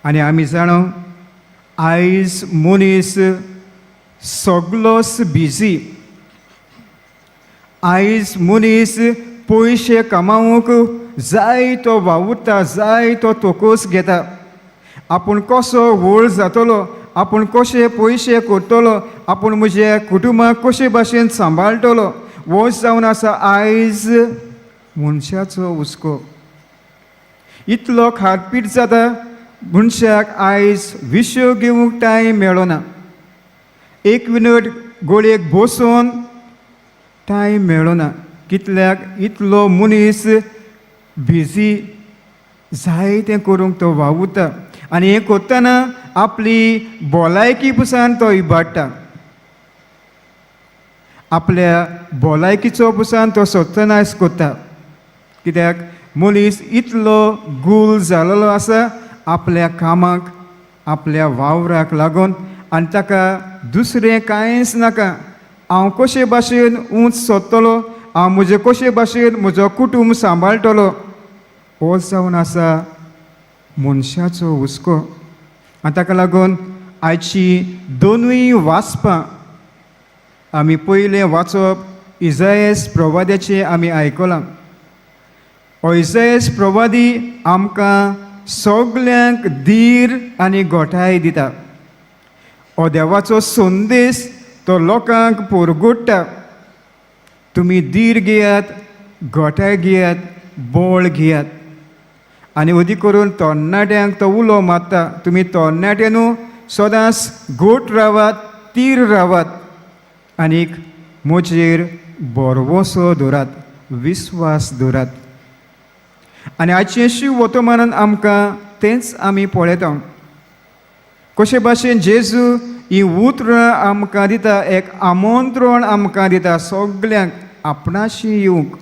आनी आमी जाणा, आयज मनीस सगलोच बिजी. आयज मनीस पयशे कमावूंक जाय तो वावुरता, जाय तो तोकोस घेता. आपूण कसो व्हड जातलो, आपूण कशे पयशे करतलो, आपूण म्हज्या कुटुंबाक कशे भाशेन सांबाळटलो, हो जावन आसा आयज मनशाचो हुस्को. इतलो खारपीट जाता मनशाक, आयज विशय घेवंक टायम मेळना. एक मिनट गोळयेक बसून टायम मेळना कितल्याक. इतलो मनीस बिजी, जायतें करूंक तो वावुरता आनी हें करतना आपली भलायकी पसून तो इबाडटा. आपल्या भलायकीचो पसून तो सत्यानाश करता, कित्याक मनीस इतलो गुल जालेलो आसा आपल्या कामाक, आपल्या वावराक लागून आनी ताका दुसरें कांयच नाका. हांव कशे भाशेन उंच सोदतलो, हांव म्हजे कशे भाशेन म्हजो कुटूंब सांबाळटलो, हो जावन आसा मनशाचो हुस्को. आनी ताका लागून आयची दोनूय वाचपां आमी, पयलें वाचप इजायस प्रवाद्याचें आमी आयकलां. हो इजायस प्रवादी आमकां सगल्यांक धीर आनी गोठाय दिता. हो देवाचो संदेश तो लोकांक पोरगुडटा, तुमी धीर घेयात, गोठाय घेयात, बळ घेयात. आनी अदीक करून तरणाट्यांक तो उलो मारता, तुमी तरणाटे न्हू, सदांच गोट रावात, तीर रावात आनीक म्हजेर भरवंसो दवरात, विस्वास दवरात. आनी आयचें शिव वर्तमानान आमकां तेंच आमी पळयता, कशे भाशेन जेजू ही उतरां आमकां दिता, एक आमंत्रण आमकां दिता सगल्यांक आपणाशी येवंक.